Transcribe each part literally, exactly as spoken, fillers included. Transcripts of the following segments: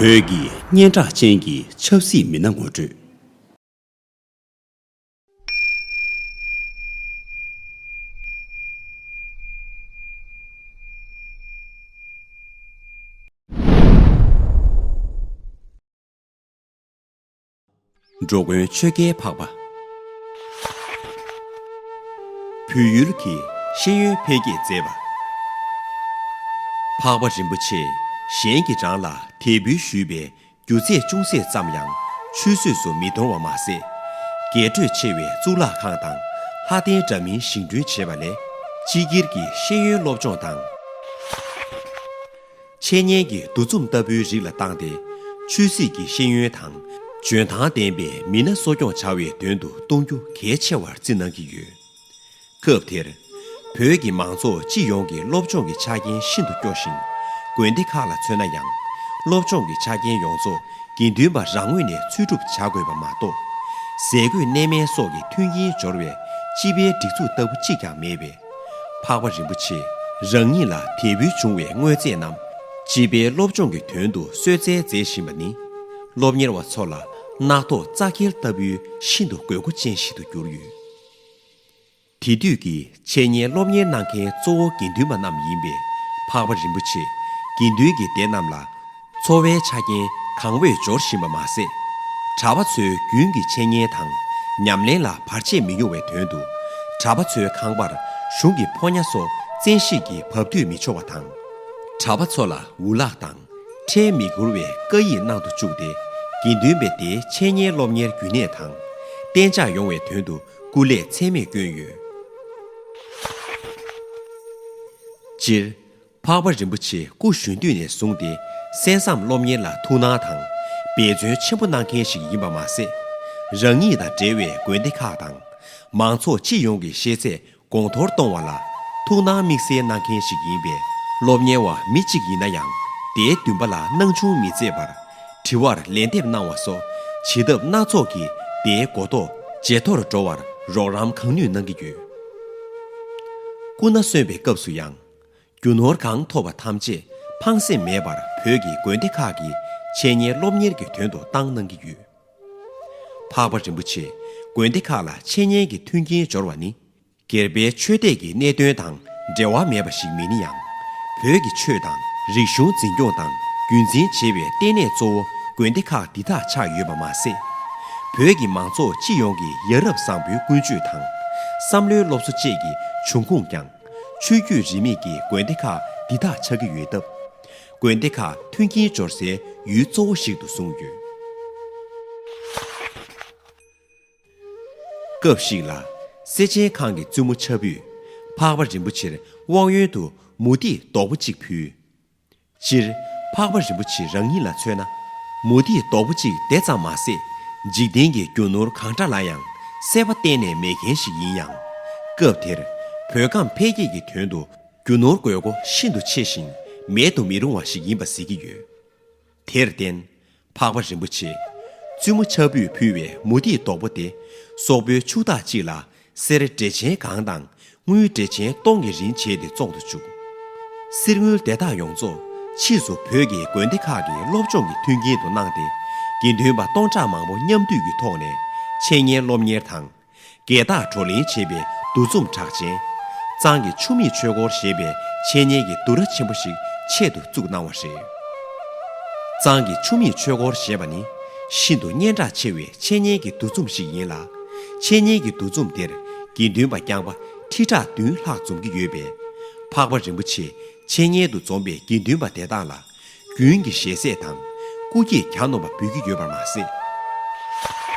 བོད་ཀྱི་སྙན་གྲགས་ཅན་གྱི་ཆབ་སྲིད་མི་སྣ་ངོ་སྤྲོད། འགྲོ་མགོན་ཆོས་རྒྱལ་འཕགས་པ། བོད་ཡུལ་གྱི་ཤེས་ཡོན་འཕེལ་རྒྱས་མཛད་པ། འཕགས་པ་རིན་པོ་ཆེ་གཞན་གྱིས་རང་ལ་དད་འབུལ་ཞུས་པའི་རྒྱུ་ཚད་ཅུང་ཟད་ཙམ་ཡང་ཆུད་ཟོས་སུ་མི་གཏོང་བ་མ་ཟད། རྒྱས་སྤྲོས་ཆེ་བའི་གཙུག་ལག་ཁང་དང་ལྷ་ལྡན་འདྲ་མིན་བཞེངས་སྐྲུན་བྱས་པ་ལས་སྤྱི་སྒེར་གྱི་ཤེས་ཡོན་སློབ་སྦྱོང་དང་། འཆད་ཉན་གྱི་འདུ་འཛོམས་ལྟ་བུའི་རིགས་ལ་བཏང་སྟེ། ཆོས་སྲིད་ཀྱི་ཤེས་ཡོན་དང་འཇོན་ཐང་ལྡན་པའི་མི་སྣ་གསོ་སྐྱོང་བྱ་བའི་དོན་དུ་གཏོང་རྒྱུ་གལ་ཆེ་བར་བརྩི་གནང་གི་ཡོད། སྐབས་དེར། བོད་ཀྱི་མང་ཚོགས་སྤྱི་ཡོངས་ཀྱི་སློབ་སྦྱོང་གི་ཆ་རྐྱེན་ཤིན་ཏུ་སྐྱོ་ཞིང་། དགོན་སྡེ་ཁག་ལ་མཚོན་ན་ཡང་། སློབ་སྦྱོང་གི་ཆ་རྐྱེན་ཡོངས་རྫོགས་དགེ་འདུན་པ་རང་ངོས་ནས་འཚོལ་སྒྲུབ་བྱ་དགོས་པ་མ་གཏོགས། ཟས་གོས་གནས་མལ་སོགས་ཀྱི་མཐུན་རྐྱེན་སྦྱོར་བའི་སྤྱི་པའི་སྒྲིག་འཛུགས་ལྟ་བུ་གཅིག་ཀྱང་མེད་པས། འཕགས་པ་རིན་པོ་ཆེ་རང་ཉིད་ལ་དད་འབུལ་བྱུང་བའི་དངོས་རྫས་རྣམས་སྤྱི་པའི་སློབ་སྦྱོང་གི་དོན་དུ་གསོལ་སྩལ་མཛད་བཞིན་པ་ནི། སློབ་གཉེར་བ་ཚོ་ལ་རྣག་ཐོག་བཙག་འཁེལ་ལྟ་བུའི་ཤིན་ཏུ་དགོས་མཁོ་ཅན་ཞིག་ཏུ་གྱུར་ཡོད། དེ་དུས་ཀྱི་འཆད་ཉན་སློབ་གཉེར་གནང་མཁན་གཙོ་བོ་དགེ་འདུན་པ་རྣམས་ཡིན་པས། འཕགས་པ་རིན་པོ་ཆེས་དགེ་འདུན་གྱི་སྡེ་རྣམས་ལ། འཚོ་བའི་ཆ་རྐྱེན་གང་འོས་སྦྱོར་བཞིན་པ་མ་ཟད། གྲྭ་པ་ཚོའི་རྒྱུན་གྱི་འཆད་ཉན་དང་ཉམས་ལེན་ལ་བར་ཆད་མི་ཡོང་བའི་དོན་དུ། གྲྭ་པ་ཚོའི་ཁང་པར་གཞུང་གི་ཕོ་ཉ་སོགས་བཙན་ཤེད་ཀྱིས་བབས་སྡུད་མི་ཆོག་པ་དང་། གྲྭ་པ་ཚོ་ལ་འུ་ལག་དང་ཁྲལ་མི་དགོས་པའི་བཀའ་ཡིག་གནང་དུ་བཅུག་སྟེ། དགེ་འདུན་པའི་སྡེའི་འཆད་ཉན་སློབ་གཉེར་རྒྱུན་གནས་དང་། གཏན་འཇགས་ཡོང་བའི་དོན་དུ་སྐུ་ལས་ཚད་མེད་བསྐྱོན་ཡོད། སྤྱིར། འཕགས་པ་རིན་པོ་ཆེ་སྐུ་གཞོན་དུས་ནས་བཟུང་སྟེ་གསན་བསམ་སློབ་གཉེར་ལ་ཐུགས་སྣང་དང་འབད་བརྩོན་ཆེན་པོ་གནང་མཁན་ཞིག་ཡིན་པ་མ་ཟད། རང་ཉིད་དང་འབྲེལ་བའི་དགོན་སྡེ་ཁག་དང་མང་ཚོགས་སྤྱི་ཡོངས་ཀྱི་ཤེས་ཚད་གོང་མཐོར་གཏོང་བ་ལ་ཐུགས་སྣང་དམིགས་བསལ་གནང་མཁན་ཞིག་ཡིན་པས། སློབ་གཉེར་བ་མི་གཅིག་ཡིན་ན་ཡང་སྡེའི་འདུན་པ་ལ་སྣང་ཆུང་མི་མཛད་པར། དྲི་བར་ལན་འདེབས་གནང་བ་སོགས་བྱེད་ཐབས་སྣ་ཚོགས་ཀྱིས་སྡེའི་གོ་རྟོགས་ཇེ་མཐོར་འགྲོ་བར་རོགས་རམ་གང་ནུས་གནང་གི་ཡོད། སྐུ་ན་གསོན་པའི་སྐབས་སུ་ཡང་། རྒྱུ་ནོར་གང་ཐོབ་པ་ཐམས་ཅད་ཕངས་སེམས་མེད་པར་བོད་ཀྱི་དགོན་སྡེ་ཁག་གི་འཆད་ཉན་སློབ་གཉེར་གྱི་དོན་དུ་བཏང་གནང་གི་ཡོད། འཕགས་པ་རིན་པོ་ཆེས་དགོན་སྡེ་ཁག་ལ་འཆད་ཉན་གྱི་མཐུན་རྐྱེན་སྦྱོར་བ་ནི། སྒེར་པའི་ཆོས་དད་ཀྱི་གནད་དོན་དང་འབྲེལ་བ་མེད་པ་ཞིག་མིན་ན་ཡང་། བོད་ཀྱི་ཆོས་དང་རིག་གཞུང་འཛིན་སྐྱོང་དང་རྒྱུན་འཛིན་བྱེད་པའི་ལྟེ་གནས་གཙོ་བོ་དགོན་སྡེ་ཁག་འདི་དག་ཆགས་ཡོད་པ་མ་ཟད། བོད་ཀྱི་མང་ཚོགས་སྤྱི་ཡོངས་ཀྱི་ཡ་རབས་བཟང་པོའི་ཀུན་སྤྱོད་དང་། བསམ་བློའི་སློབ་གསོ་བཅས་ཀྱི་འབྱུང་ཁུངས་ཀྱང་ཆོས་བརྒྱུད་རིས་མེད་ཀྱི་དགོན་སྡེ་ཁག་འདི་དག་ཆགས་ཀྱི་ཡོད་སྟབས། དགོན་སྡེ་ཁག་མཐུན་རྐྱེན་སྦྱོར་སའི་ཡུལ་གཙོ་བོ་ཞིག་ཏུ་བཟུང་ཡོད། སྐབས་ཤིག་ལ། སེར་ཆེན་ཁང་གི་བཙུན་མོ་ཆ་བུས་འཕགས་པ་རིན་པོ་ཆེར་དབང་ཡོན་དུ་མུ་ཏིག་རྡོག་པོ་གཅིག་ཕུལ། སྤྱིར། འཕགས་པ་རིན་པོ་ཆེ་རང་ཉིད་ལ་མཚོན་ན། མུ་ཏིག་རྡོག་པོ་གཅིག་དེ་ཙམ་མ་ཟད། འཇིག་རྟེན་གྱི་རྒྱུ་ནོར་གང་འདྲ་ལ་ཡང་སྲེད་པ་གཏན་ནས་མེད་མཁན་ཞིག་ཡིན་ཡང་། སྐབས་དེར། བོད་ཁམས་འཕེལ་རྒྱས་ཀྱི་དོན་དུ་རྒྱུ་ནོར་དགོས་མཁོ་ཤིན་ཏུ་ཆེ་ཞིང་མེད་དུ་མི་རུང་བ་ཞིག་ཡིན་པ་གཟིགས་ཀྱི་ཡོད། དེར་བརྟེན། འཕགས་པ་རིན་པོ་ཆེ། བཙུན་མོ་ཆ་བུས་ཕུལ་བའི་མུ་ཏིག་རྡོག་པོ་དེ། སོག་པོའི་ཕྱུག་བདག་ཅིག་ལ་གསེར་འབྲས་ཆན་གང་དང་དངུལ་འབྲས་ཆན་སྟོང་གི་རིན་བྱས་ཏེ་བཙོང་དུ་བཅུག། གསེར་དངུལ་དེ་དག་ཡོངས་རྫོགས་ཕྱིས་སུ་བོད་ཀྱི་དགོན་སྡེ་ཁག་གི་སློབ་སྦྱོང་གི་མཐུན་རྐྱེན་དུ་གནང་སྟེ། དགེ་འདུན་པ་སྟོང་ཕྲག་མང་པོ་མཉམ་འདུས་ཀྱི་ཐོག་ནས་འཆད་ཉན་སློབ་གཉེར་དང་། བརྒལ་བརྟག་བགྲོ་གླེང་བྱེད་པའི་འདུ་འཛོམས་གྲགས་ཅན། གཙང་གི་ཆུ་མིག་ཆོས་འཁོར་ཞེས་པའི་འཆད་ཉན་གྱི་འདུ་ར་ཆེན་པོ་ཞིག་ཆེད་དུ་བཙུགས་གནང་བ་རེད། གཙང་གི་ཆུ་མིག་ཆོས་འཁོར་ཞེས་པ་ནི་ཤིན་ཏུ་སྙན་གྲགས་ཆེ་བའི་འཆད་ཉན་གྱི་འདུ་འཛོམས་ཤིག་ཡིན་ལ། འཆད་ཉན་གྱི་འདུ་འཛོམས་དེར་དགེ་འདུན་པ་རྐྱང་པ་ཁྲི་ཕྲག་བདུན་ལྷག་འཛོམས་ཀྱི་ཡོད་པས། འཕགས་པ་རིན་པོ་ཆེ་འཆད་ཉན་དུ་འཛོམས་པའི་དགེ་འདུན་པ་དེ་དག་ལ། རྒྱུན་གྱི་ཞལ་ཟས་དང་སྐུ་འགྱེད་གྱ་ནོམ་པ་འབུལ་གྱི་ཡོད་པར་མ་ཟད།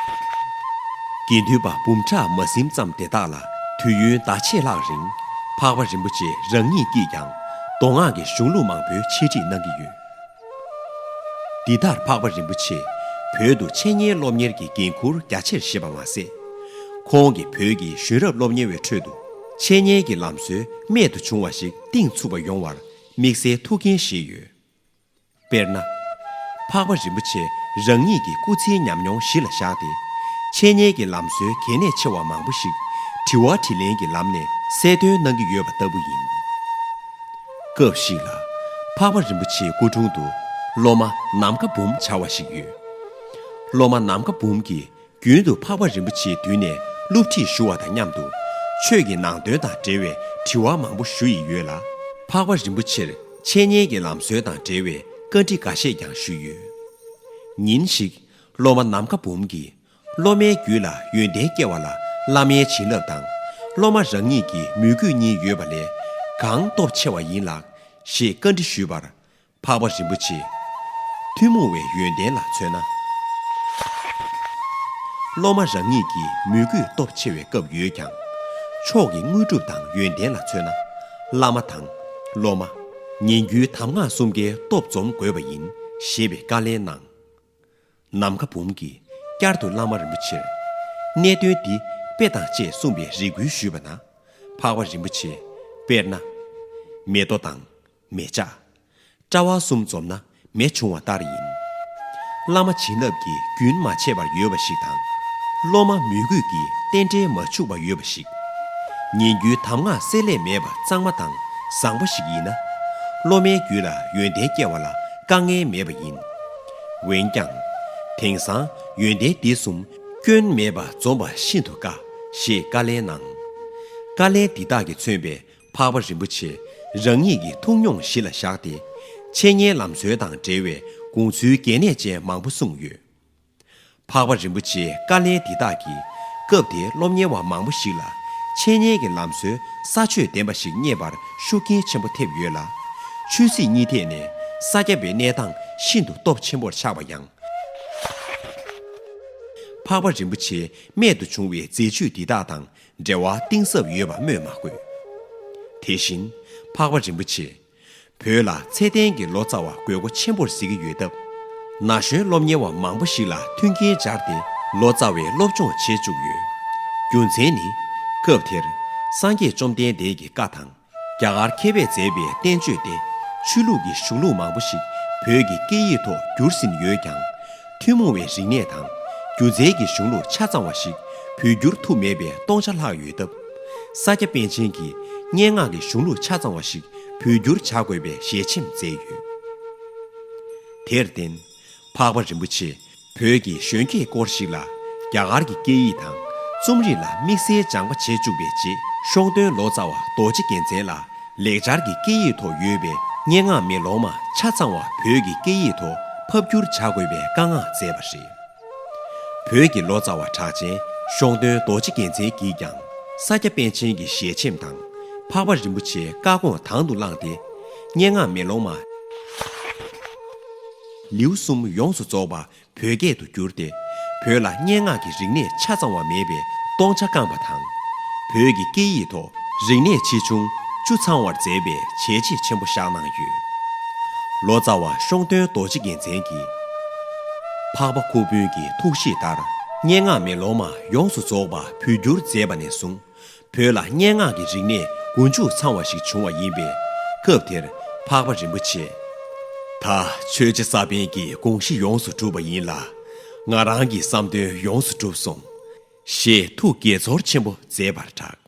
དགེ་འདུན་པ་འབུམ་ཕྲག་མ་ཟིན་ཙམ་དེ་དག་ལ་དུས་ཡུན་ཟླ་ཕྱེད་ལྷག་རིང་འཕགས་པ་རིན་པོ་ཆེ་རང་ཉིད་ཀྱིས་ཀྱང་མདོ་སྔགས་ཀྱི་གཞུང་ལུགས་མང་པོའི་འཆད་ཁྲིད་གནང་གི་ཡོད། འདི་ལྟར་འཕགས་པ་རིན་པོ་ཆེས་བོད་དུ་འཆད་ཉན་སློབ་གཉེར་གྱི་འགན་འཁུར་རྒྱ་ཆེར་བཞེས་པ་མ་ཟད། ཁོང་གིས་བོད་ཀྱི་གཞོན་རབས་སློབ་གཉེར་བའི་ཁྲོད་དུ་འཆད་ཉན་གྱི་ལམ་སྲོལ་རྨད་དུ་བྱུང་བ་ཞིག་གཏིང་ཚུགས་པ་ཡོང་བར་དམིགས་བསལ་ཐུགས་འགན་བཞེས་ཡོད། དཔེར་ན། འཕགས་པ་རིན་པོ་ཆེ་རང་ཉིད་ཀྱི་སྐུ་ཚེའི་ཉམས་མྱོང་གཞི་ལ་བཞག་སྟེ། འཆད་ཉན་གྱི་ལམ་སྲོལ་གལ་གནད་ཆེ་བ་མང་པོ་ཞིག་དྲི་བ་དྲིས་ལན་གྱི་ལམ་ནས་གསལ་སྟོན་གནང་གི་ཡོད་པ་ལྟ་བུ་ཡིན། སྐབས་ཤིག་ལ། འཕགས་པ་རིན་པོ་ཆེའི་སྐུ་དྲུང་དུ། སློབ་མ་ནམ་མཁའ་འབུམ་བྱ་བ་ཞིག་ཡོད། སློབ་མ་ནམ་མཁའ་འབུམ་གྱིས་རྒྱུན་དུ་འཕགས་པ་རིན་པོ་ཆེའི་མདུན་ནས་སློབ་ཁྲིད་ཞུ་བ་དང་མཉམ་དུ། ཆོས་ཀྱི་ནང་དོན་དང་འབྲེལ་བའི་དྲི་བ་མང་པོ་ཞུ་ཡི་ཡོད་ལ། འཕགས་པ་རིན་པོ་ཆེར་འཆད་ཉན་གྱི་ལམ་སྲོལ་དང་འབྲེལ་བའི་བཀའ་འདྲི་འགའ་ཤས་ཀྱང་ཞུས་ཡོད། ཉིན་ཞིག་སློབ་མ་ནམ་མཁའ་འབུམ་གྱིས། སློབ་མའི་རྒྱུད་ལ་ཡོན་ཏན་སྐྱེ་བ་ལ་བླ་མའི་བྱིན་རླབས་དང་། སློབ་མ་རང་ཉིད་ཀྱི་མོས་གུས་གཉིས་ཡོད་པ་ལས་གང་སྟོབས་ཆེ་བ་ཡིན་ལགས། ཞེས་བཀའ་འདྲི་ཞུས་པར། འཕགས་པ་རིན་པོ་ཆེས། ཐུན་མོང་བའི་ཡོན་ཏན་ལ་མཚོན་ན། སློབ་མ་རང་ཉིད་ཀྱི་མོས་གུས་སྟོབས་ཆེ་བའི་སྐབས་ཡོད་ཀྱང་། མཆོག་གི་དངོས་གྲུབ་དང་ཡོན་ཏན་ལ་མཚོན་ན། བླ་མ་དང་། སློབ་མ། ཉིན་རྒྱུན་གདམས་ངག་གསུམ་ཀའི་སྟོབས་འཛོམས་དགོས་པ་ཡིན། ཞེས་པའི་བཀའ་ལན་གནང་། ནམ་མཁའ་འབུམ་གྱིས་བསྐྱར་དུ་བླ་མ་རིན་པོ་ཆེར། གནད་དོན་འདི་དཔེ་དང་བཅས་གསུངས་པའི་རེ་སྐུལ་ཞུས་པ་ན། འཕགས་པ་རིན་པོ་ཆེས། དཔེར་ན། མེ་ཏོག་དང་། མེ་ལྕགས། སྤྲ་བ་གསུམ་འཛོམས་ན་མེ་འབྱུང་བ་ལྟར་ཡིན། བླ་མ་བྱིན་རླབས་ཀྱིས་རྒྱུན་མ་ཆད་པར་ཡོད་པ་ཞིག་དང་། སློབ་མ་མོས་གུས་ཀྱིས་རྟེན་འབྲེལ་མ་འཆུགས་པ་ཡོད་པ་ཞིག་ཉིན་རྒྱུན་གདམས་ངག་བསྲེ་ལྷད་མེད་པ་གཙང་མ་དང་བཟང་པོ་ཞིག་ཡིན་ན། སློབ་མའི་རྒྱུད་ལ་ཡོན་ཏན་སྐྱེ་བ་ལ་དཀའ་ངལ་མེད་པ་ཡིན། འོན་ཀྱང་། དེང་སང་ཡོན་ཏན་འདི་གསུམ་སྐྱོན་མེད་པ་འཛོམས་པ་ཤིན་ཏུ་དཀའ། ཞེས་བཀའ་ལན་གནང་། བཀའ་ལན་འདི་དག་གིས་མཚོན་པའི་འཕགས་པ་རིན་པོ་ཆེ་རང་ཉིད་ཀྱི་ཐུགས་མྱོང་གཞི་ལ་བཞག་སྟེ། འཆད་ཉན་ལམ་སྲོལ་དང་འབྲེལ་བའི་དགོངས་ཚུལ་གལ་གནད་ཅན་མང་པོ་གསུངས་ཡོད། འཕགས་པ་རིན་པོ་ཆེའི་བཀའ་ལན་འདི་དག་གིས་སྐབས་དེའི་སློབ་གཉེར་བ་མང་པོ་ཞིག་ལ་འཆད་ཉན་གྱི་ལམ་སྲོལ་ས་ཆོད་ལྡན་པ་ཞིག་རྙེད་པར་ཤུགས་རྐྱེན་ཆེན་པོ་ཐེབས་ཡོད་ལ། ཆོས་སྲིད་གཉིས་ཐད་ནས་ས་སྐྱ་པའི་གནས་སྟངས་ཤིན་ཏུ་སྟོབས་ཆེན་པོར་ཆགས་པ་ཡང་། འཕགས་པ་རིན་པོ་ཆེའི་རྨད་དུ་བྱུང་བའི་མཛད་བྱུས་འདི་དག་དང་འབྲེལ་བ་གཏིང་ཟབ་ཡོད་པ་སྨོས་མ་དགོས། དེ་བཞིན་འཕགས་པ་རིན་པོ་ཆེ། བོད་ལ་ཚད་ལྡན་གྱི་ལོ་ཙཱ་བ་དགོས་མཁོ་ཆེན་པོར་གཟིགས་ཀྱི་ཡོད་སྟབས། ན་གཞོན་སློབ་གཉེར་བ་མང་པོ་ཞིག་ལ་མཐུན་རྐྱེན་སྦྱར་ཏེ་ལོ་ཙཱ་བའི་སློབ་སྦྱོང་བྱེད་བཅུག་ཡོད། རྒྱུ་མཚན་ནི། སྐབས་དེར་སངས་རྒྱས་བཅོམ་ལྡན་འདས་ཀྱི་བཀའ་དང་། རྒྱ་གར་མཁས་པས་མཛད་པའི་བསྟན་བཅོས་ཏེ། ཆོས་ལུགས་ཀྱི་གཞུང་ལུགས་མང་པོ་ཞིག་བོད་ཀྱི་སྐད་ཡིག་ཐོག་བསྒྱུར་ཟིན་ཡོད་ཀྱང་། ཐུན་མོང་བའི་རིག་གནས་དང་། སྒྱུ་རྩལ་གྱི་གཞུང་ལུགས་ཆ་ཚང་བ་ཞིག་བོད་བསྒྱུར་ཐུབ་མེད་པའི་སྟོང་ཆ་ལྷག་ཡོད་སྟབས། ས་སྐྱ་པཎ་ཆེན་གྱིས་སྙན་ངག་གི་གཞུང་ལུགས་ཆ་ཚང་བ་ཞིག་བོད་བསྒྱུར་བྱ་དགོས་པའི་ཞལ་ཆེམས་མཛད་ཡོད། དེར་བརྟེན། འཕགས་པ་རིན་པོ་ཆེས་བོད་ཀྱི་གཞོན་སྐྱེས་སྐོར་ཞིག་ལ་རྒྱ་གར་གྱི་སྐད་ཡིག་དང་རྩོམ་རིག་ལ་དམིགས་བསལ་སྦྱངས་པ་བྱེད་བཅུག་པའི་རྗེས། ཤོང་སྟོན་ལོ་ཙཱ་བ་རྡོ་རྗེ་རྒྱལ་མཚན་ལ་ལེགས་སྦྱར་གྱི་སྐད་ཡིག་ཐོག་ཡོད་པའི་སྙན་ངག་མེ་ལོང་མ་ཆ་ཚང་བ་བོད་ཀྱི་སྐད་ཡིག་ཐོག་ཕབ་བསྒྱུར་བྱ་དགོས་པའི་བཀའ་མངགས་མཛད་པ་རེད། བོད་ཀྱི་ལོ་ཙཱ་བ་གྲགས་ཅན་ཤོང་སྟོན་རྡོ་རྗེ་རྒྱལ་མཚན་གྱིས་ཀྱང་ས་སྐྱ་པཎ་ཆེན་གྱི་ཞལ་ཆེམས་དང་འཕགས་པ་རིན་པོ་ཆེའི་བཀའ་དགོངས་དང་དུ་བླངས་ཏེ། སྙན་ངག་མེ་ལོང་མ་ལེའུ་གསུམ་ཡོངས་སུ་རྫོགས་པ་བོད་སྐད་དུ་བསྒྱུར་ཏེ། བོད་ལ་སྙན་ངག་གི་རིག་གནས་ཆ་ཚང་བ་མེད་པའི་སྟོང་ཆ་བསྐངས་པ་དང་། བོད་ཀྱི་སྐད་ཡིག་ཐོག་རིག་གནས་ཆེ་ཆུང་བཅུ་ཚང་བར་མཛད་པའི་བྱས་རྗེས་ཆེན་པོ་བཞག་གནང་ཡོད། ལོ་ཙཱ་བ་ཤོང་སྟོན་རྡོ་རྗེ་རྒྱལ་མཚན་གྱིས། འཕགས་པ་ཁོ་ཕུན་གྱི་ཐུགས་བཞེད་ལྟར་སྙན་ངག་མེ་ལོང་མ་ཡོངས་སུ་རྫོགས་པ་བོད་བསྒྱུར་མཛད་པ་ནས་བཟུང་། བོད་ལ་སྙན་ངག་གི་རིག་གནས་མགོ་མཇུག་ཚང་བ་ཞིག་བྱུང་བ་ཡིན་པས། སྐབས་དེར་འཕགས་པ་རིན་པོ་ཆེས། ད་ཆོས་རྗེ་ས་པཎ་གྱི་དགོངས་གཞི་ཡོངས་སུ་གྲུབ་པ་ཡིན་ལ། ང་རང་གི་བསམ་དོན་ཡོངས་སུ་གྲུབ་སོང་། ཞེས་ཐུགས་དགྱེས་ཚོར་ཆེན་པོ་མཛད་པར་གྲགས།